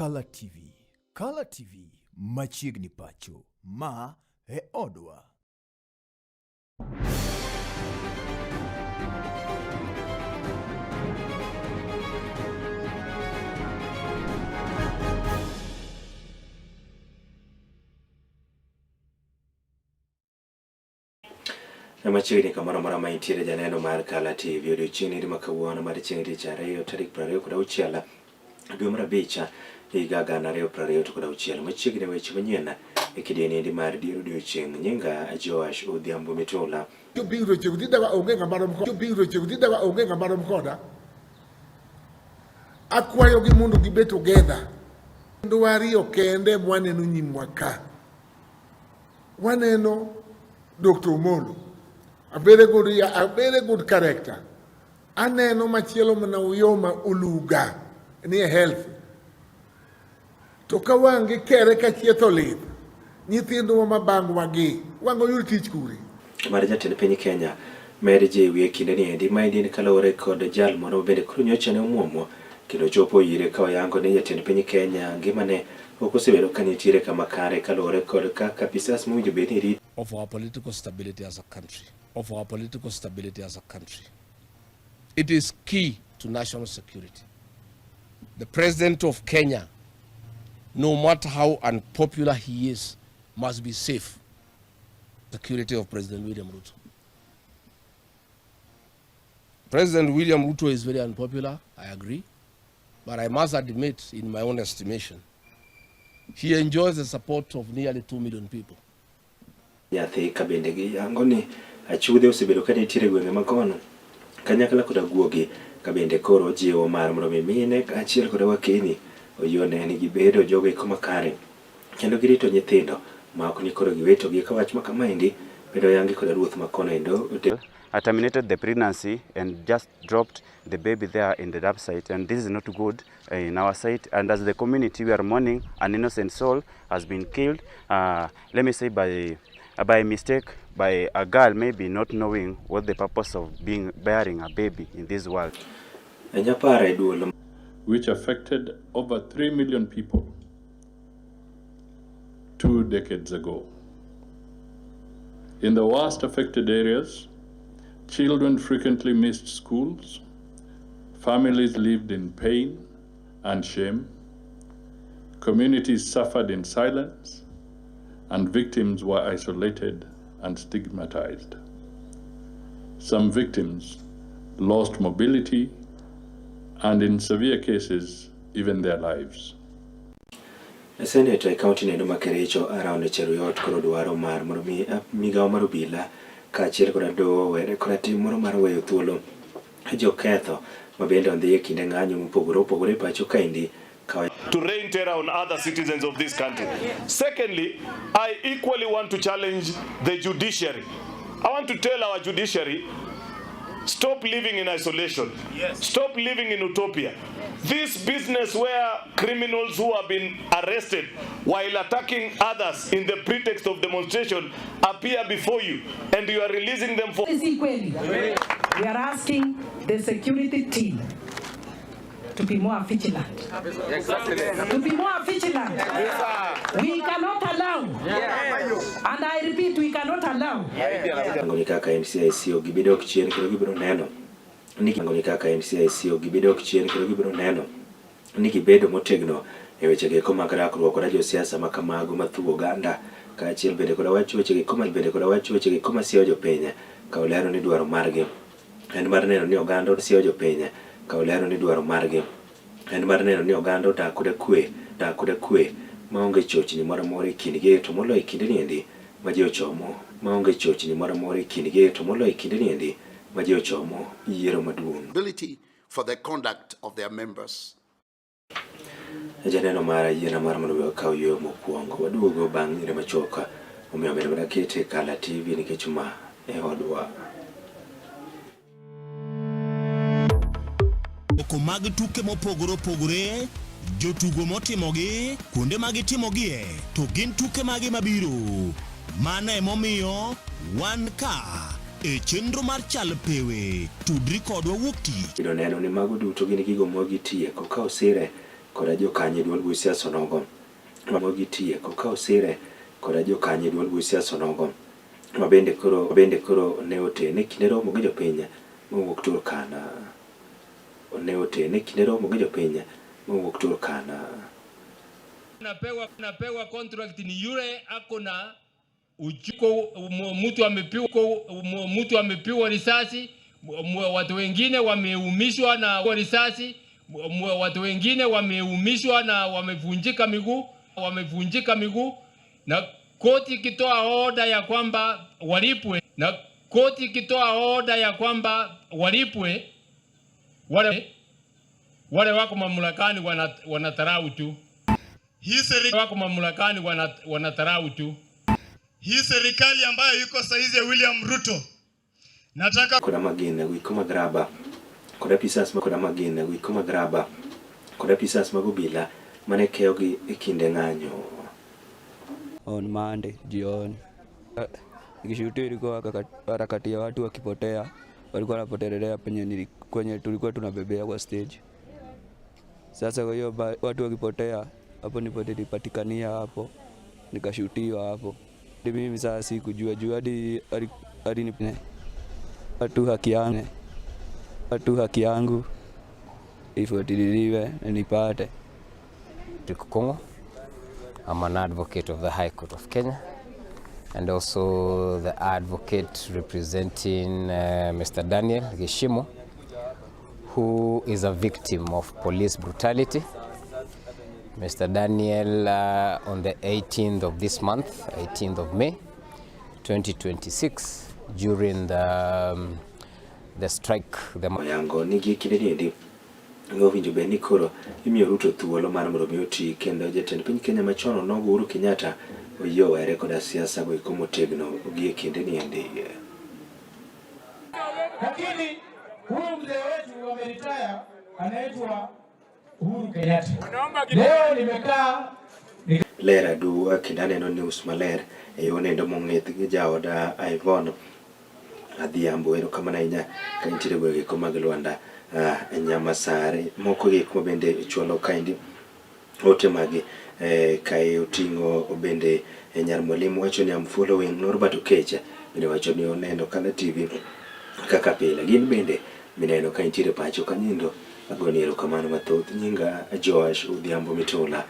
Kala TV. Kala TV machiegni pacho. Ma e odwa. Machiegni kamoro amora ma intiere janeno mar Kala TV odiochieng' ni ma kawuono mar chieng' tich ariyo tarik 26 dwe mar abich higa 2026. Machiegni weche manyien e kidieny endi mar dier odiochieng'. Nyinga Joash Odhiambo Mitula. Jopiny ochiego tidwa onge ng'ama rom koda. Jopiny ochiego tidwa onge ng'ama rom koda. Akwayogi mondo gibed together. Kendo wariyo kende mwaneno nyimwa ka. Waneno Dr. Omolo, a very good, a very good character. Aneno machielo mana Uyoma Oluga ni e health. To ka wang' gikere ka chietho lith, nyithindwa ma bang'wa gi, wang' oyud tich kure? Mar jatend piny Kenya med jiwi e kinde ni endi. Maendi en kaluwore kod jal moro ma bende koro nyocha ne omuomo kendo chopo ire ka oyango ni jatend piny Kenya ngimane ok osebedo ka nitiere kama kare kaluwore kod kaka apisas mowinjo bed ni rito of our political stability as a country, of our political stability as a country. It is key to national security. The president of Kenya, no matter how unpopular he is, must be safe. Security of President William Ruto. President William Ruto is very unpopular, I agree. But I must admit, in my own estimation, he enjoys the support of nearly 2 million people. Nyathi ka bende giyango ni achudhe osebedo ka nitiere e gwenge ma kono kanyakla koda guogi ka bende koro jiwo mar mondo mi mine kaachiel koda wakeni oyione ni gibedo jogo eko makare kendo girito nyithindo ma ok ni koro giwetogi ka wach ma kamaendi bende oyangi koda ruoth ma kono endo I terminated the pregnancy and just dropped the baby there in the dump site, and this is not good in our site. And as the community, we are mourning an innocent soul has been killed, let me say by mistake, by a girl maybe not knowing what the purpose of being bearing a baby in this world. Nyapara e duol which affected over 3 million people 2 decades ago. In the worst affected areas, children frequently missed schools, families lived in pain and shame, communities suffered in silence, and victims were isolated and stigmatized. Some victims lost mobility and in severe cases, even their lives. Seneta e kaunti nendo ma Kericho Aaron Cheruiyot koro dwaro mar mondo mi migawo mar obila kaachiel koda doho owere koda tim moro mar weyo thuolo joketho ma bende ondhi e kinde ng'anyo mopogore opogore e pacho kaendi ka to rain terror on other citizens of this country. Secondly, I equally want to challenge the judiciary. I want to tell our judiciary, stop living in isolation. Yes. Stop living in utopia. This business where criminals who have been arrested while attacking others in the pretext of demonstration appear before you and you are releasing them for... Si kweli. We are asking the security team to be more vigilant. Exactly. To be more vigilant. Yes, we cannot allow. Yes. And I repeat, we cannot allow. Ni kaka NCIC ok gibi dok chien kendo gibiro neno ni ni kaka NCIC ok gibi dok chien kendo gibiro neno ni gibedo motegno e weche geko mag rakruok koda josiasa ma kamago mathuwo oganda kaachiel bende koda wach weche geko ma bende koda wach weche geko masiewo jopiny ka olero ni dwaro margi en mar neno ni oganda osiewo jopiny ka olero ni dwaro margi en mar neno ni oganda odak koda kwe dak koda kwe maonge chochni moro amora e kindgi to moloyo e kinde niendi ma ji ochomo maonge chochni moro amora e kindgi to moloyo e kinde niendi ma ji ochomo yiero maduong'. Ability for the conduct of their members. Janeno mara yiena mar mondo we wakaw yueyo mokwongo waduogo bang' nyire machuok omiyo bedo mana kete Kala TV nikech ma e odwa. Oko mag tuke mopogore opogore, jotugo motimogi, kuonde ma gitimogie, to gin tuke mage mabiro. Mano emomiyo wan ka e chenro mar Chal Pewe. Tudri kodwa wuok tich. Biro neno ni mago duto gin gigo ma gitieko ka osire. koda jokanyo e duol buch siasa onogo ma gitieko ka osire koda jokanyo e duol buch siasa onogo ma bende koro bende koro ne otene e kinde romo gi jopiny mowuok Turkana ne otene e kinde romo gi jopiny mowuok Turkana. Napewa, napewa contract ni yule ako na uchuko, mtu amepigwa, mtu amepigwa risasi, watu wengine wameumishwa na risasi, watu wengine wameumishwa na wamevunjika miguu, wamevunjika miguu, na koti ikitoa oda ya kwamba walipwe, na koti ikitoa oda ya kwamba walipwe, wale wale wako mamlakani wanatarau tu. Hii serikali wako mamlakani wanatarau tu. Hii serikali ambayo iko saizi ya William Ruto, nataka koda magina goiko mag raba kod apisas koda magina goiko mag raba kod apisas mag obila mane keyogi e kinde ng'anyo. On Monday jioni nikishuhudia, ilikuwa harakati ya watu wakipotea, walikuwa wanapotelelea penye kwenye tulikuwa tunabebea kwa stage. Sasa kwa hiyo watu wakipotea, hapo ndipo nilipatikania hapo, nikashutiwa hapo. Mimi sasa sikujua juu hadi hadi watu haki yangu, watu haki yangu ifuatiliwe na nipate. Kongo. I'm an advocate of the High Court of Kenya and also the advocate representing Mr. Daniel Gichimu, who is a victim of police brutality. Mr. Daniel, on the 18th of this month, 18th of May 2026, during the strike, the Oyango ni gi kinde niendi owinjo bed ni koro imiyo Ruto thuolo mar mondo mi oti kendo jatend piny Kenya machon onogo Uhuru Kenyatta oyie owere koda siasa go eko motegno gi e kinde niendi. Lakini huyu mzee wetu ameritaya anaitwa Uhuru Kenyatta. Leo nimekaa Ler aduwa kendo aneno news maler e yo nendo mong'ith gi jaoda Ivon Adhiambo. Erokamano ahinya ka intiere gwenge eko mag Lwanda Nyamasare. Moko gik ma bende chwalo kaendi ote magi kae oting'o bende nyar mwalimu wacho ni I'm following Norbert Okecha bende wacho ni oneno Kala TV kaka pile. Gin bende mineno ka intiere pacho kanyendo agoni erokamano mathoth. Nyinga Joash Odhiambo Mitula.